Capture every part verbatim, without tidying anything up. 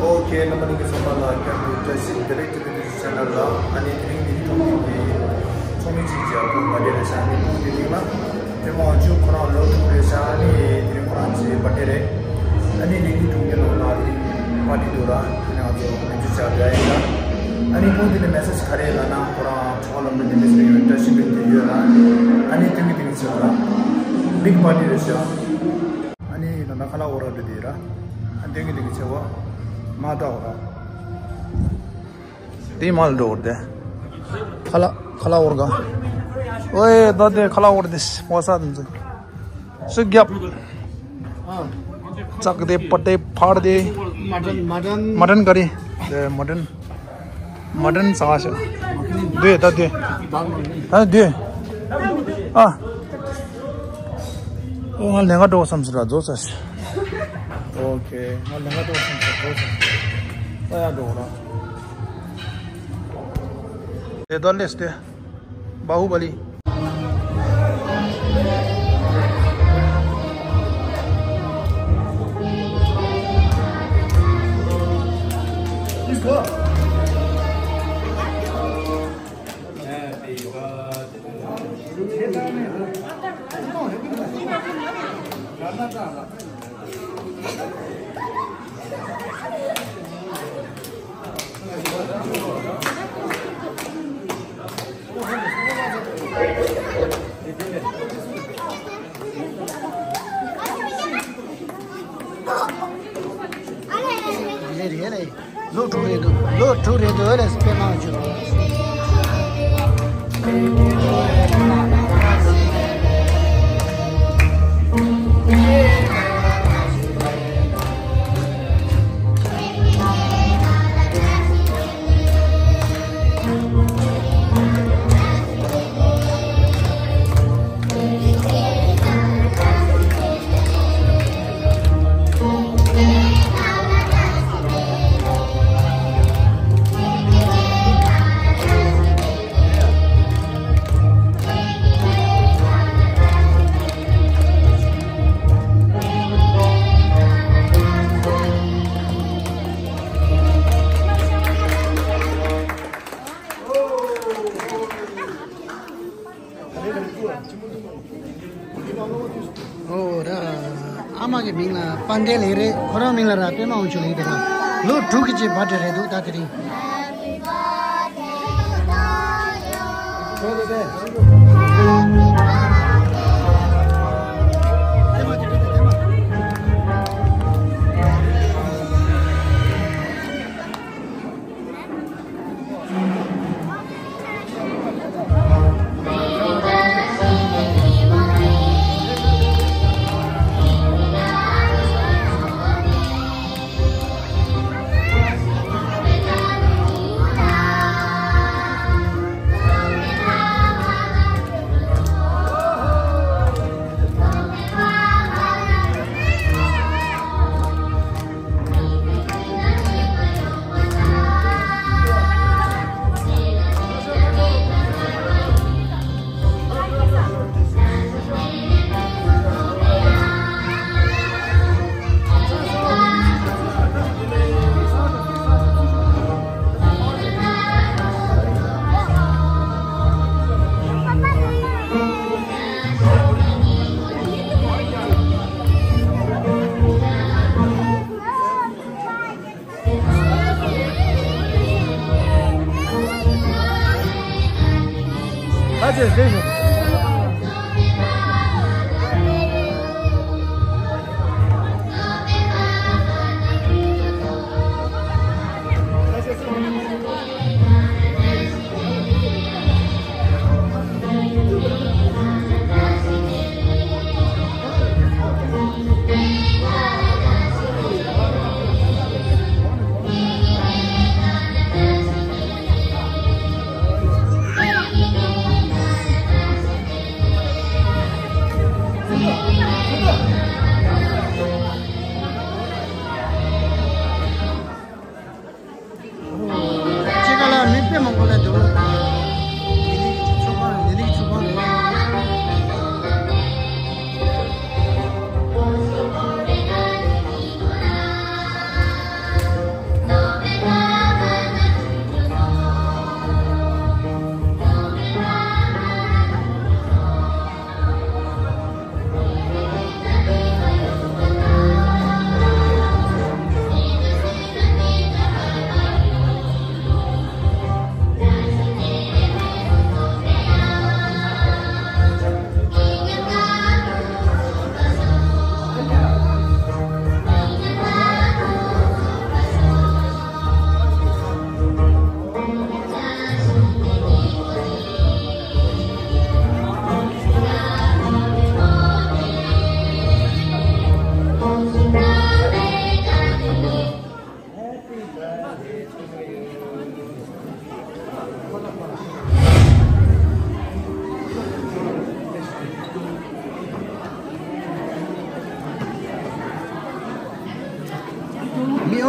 ཨོ་ཁེ། རྣམ་པ་ལྷན་རྒྱས་ཚང་མ་ལ་བསྐྱར་དུ་བཀྲ་ཤིས་བདེ་ལེགས། ཊི་བི་ཊུ་ཌི་ཆེ་ནལ་ལ་ཨ་ནི་དེ་རིང་འདི་གི་ཐོག་ནས་ཚོགས་མི་གཅིག་བཅར་བུ་མ་བདེ་རེད་ཤག་ཨ་ནི་བུ་དེ་རིང་ལ་པད་མ་དབང་ཕྱུག་ཁོ་རང་ལོ་དྲུག་རེད་ཤག་ཨ་ནི་དེ་རིང་ཁོ་རང་གི་བར་ཐི་ཌེ་རེད། ཨ་ནི་ལས་འགུལ་དྲུག་གི་ནང་ལ་དེ་རིང་པར་ཊི་འདུག་ར། ཨ་ནི་ང་ཚོ་མི་ཚོ་བཅར་བསྡད་ཡིན་ལ། ཨ་ནི་བུ་དེ་ནས་མེ་སེ་ཇི་ག་རེ་ལབ་ན་ཁོ་རང་ཚོགས་ལ་མི་འདི་མི་ཚོ་ཡོད་བཀྲ་ཤིས་པའི་དེ་ཡོད་ར། ཨ་ནི་དེ་མི་དེ་མི་ཚོ་ར་བིག་པར་ཊི་རེད་ཤག་ཨ་ནི་ད་ལྟ་ཁ་ལག་འོར་ར་འདི་དེ་ར། ཨ་དེ་གི་དེ་གི་ཆེ་བ་མ་ད་འོར་ར། དེ་མ་ལ་འགྲོ་འོར་དེ། ཁ་ལག་ཁ་ལག་འོར་ག་ཨོའེ་ད་དེ་ཁ་ལག་འོར་དེ་བ་ས་དེ་ཚོ། སུ་རྒྱབ། ཙག་དེ་པ་ཏེ་ཕར་དེ། མ་ཊན། མ་ཊན། མ་ཊན་ཀ་རི། དེ་མ་ཊན། མ་ཊན་ཟ་བ་ཤ། དུས་ད་དུས། ད་དུས། ཨ། ཨོ་ང་ལེན་ག་འགྲོ་བསམ་ཟེར་ར་རྫོགས་ཚར་ཤག་ཨོ་ཁེ། ང་ལེན་ག་འགྲོ་བསམ་ཟེར་རྫོགས་ཚར་ཤག་ཨོ་ཡ་འགྲོ་ར། དེ་ད་ལེས་དེ། बाहुबली। ལོ་དྲུག་རེད་འདུག་ལོ་དྲུག་རེད་འདུག་ཨ་ལས་པད་མ་བྱུང་། ཨོ་ར། ཨ་མ་གི་མིང་ལ་པན་ཌེ་ལེགས་རེད། ཁོ་རང་མིང་ལ་ར་པད་མ་དབང་ཕྱུག་ལེགས་དེ་ར། ལོ་དྲུག་གི་ཅིག་བར་ཐི་ཌེ་རེད་འདུག་ད་དེ་རིང་།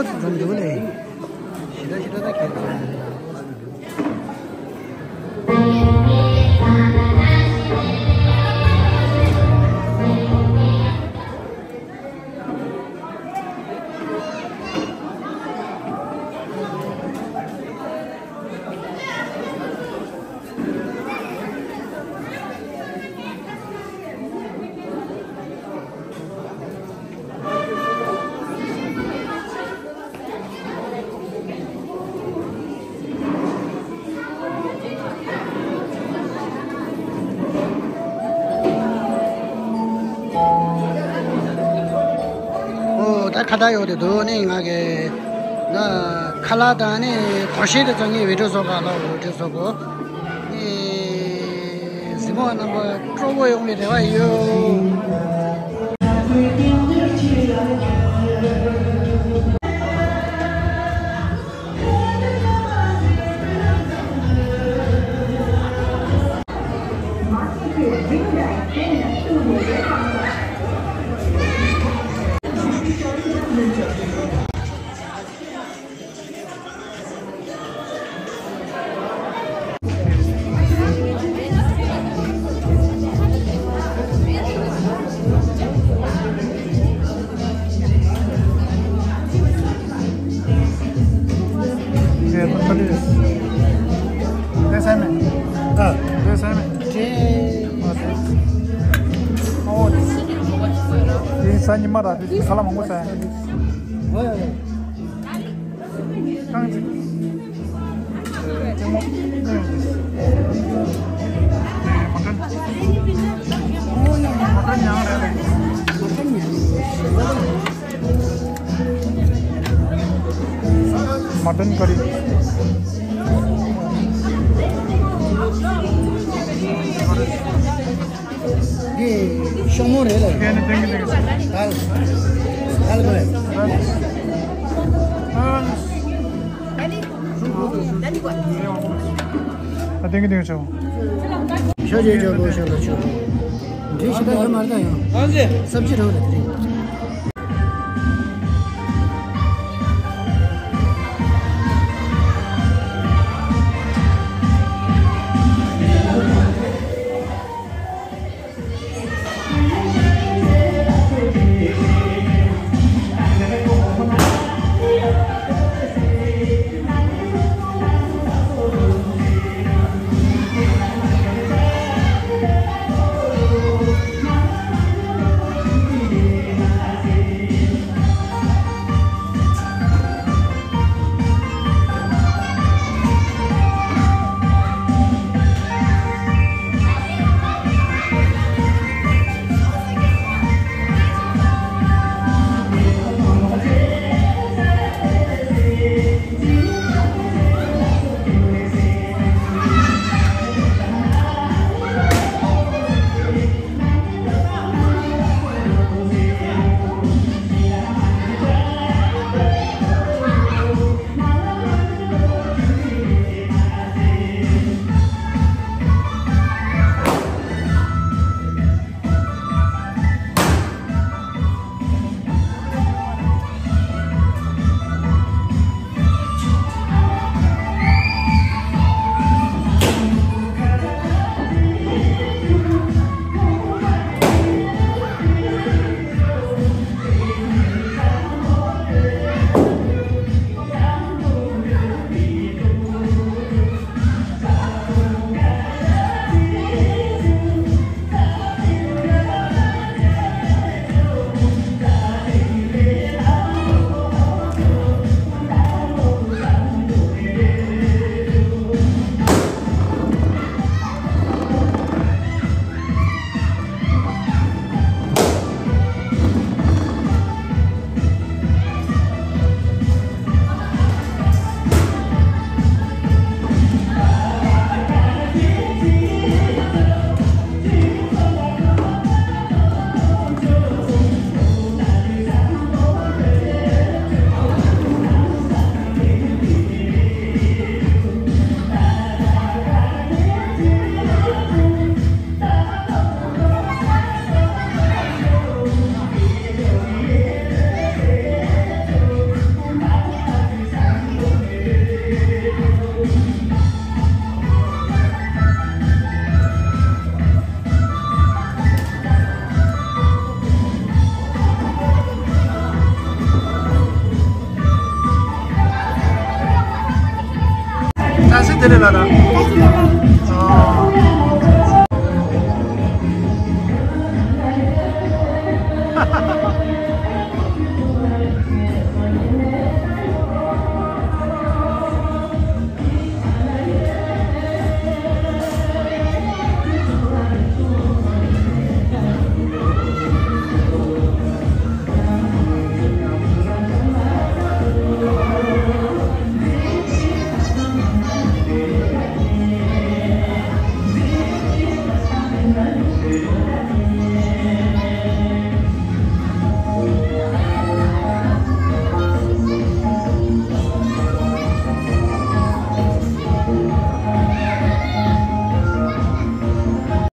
འཛོམས་འདུག་ལེ། ཞེ་དྲག་ཞེ་དྲག་ད་ཁྱེད་ཚོ། ཨོ་ད་ཁ་བརྡ་ཡོད་དེ་འདུག་ནི་ང་གི་ང་ཁ་ལག་དང་ནི་གོ་ཤེས་དེ་ཚོ་ངའི་བི་ཌིའོ་བཟོ་ག་ལ་བི་ཌིའོ་བཟོ་གོ་ནི། གཟིགས་མོ་བ་རྣམ་པ་སྤྲོ་པོ་ཡོང་བའི་རེ་བ་ཡོད། ཨོ། དེ་ས་ཉི་མ་ར་དེ་ས་ལ་མང་པོ་ཟ་ཡ། ཧོ་ཡ་ཡ། ཏང་ཅིག་ཅིག་མོ། མ་ཏན། མ་ཏན་ཉང་རེད། མ་ཏན་ཀ་རི། འདི་ཤོག་མོ་རེད་ལ། ཁྱེད་ནི་ཏན་གི་ཏན་གི། དལ། དལ་གོ་ལེ། ཨ། ཨ་ཏན་གི་ཏན་གི་ཆོག་ཤོག་ཅེ་ཆོག་གོ་ཤོག་ལ་ཆོག་འདི་ཤི་ད་ཡོད་མ་རེད་ད་ཡང་། སབ་ཅི་རོ་རེད་དེ། ཨ་སི་དེ་རེད་ལ་ན།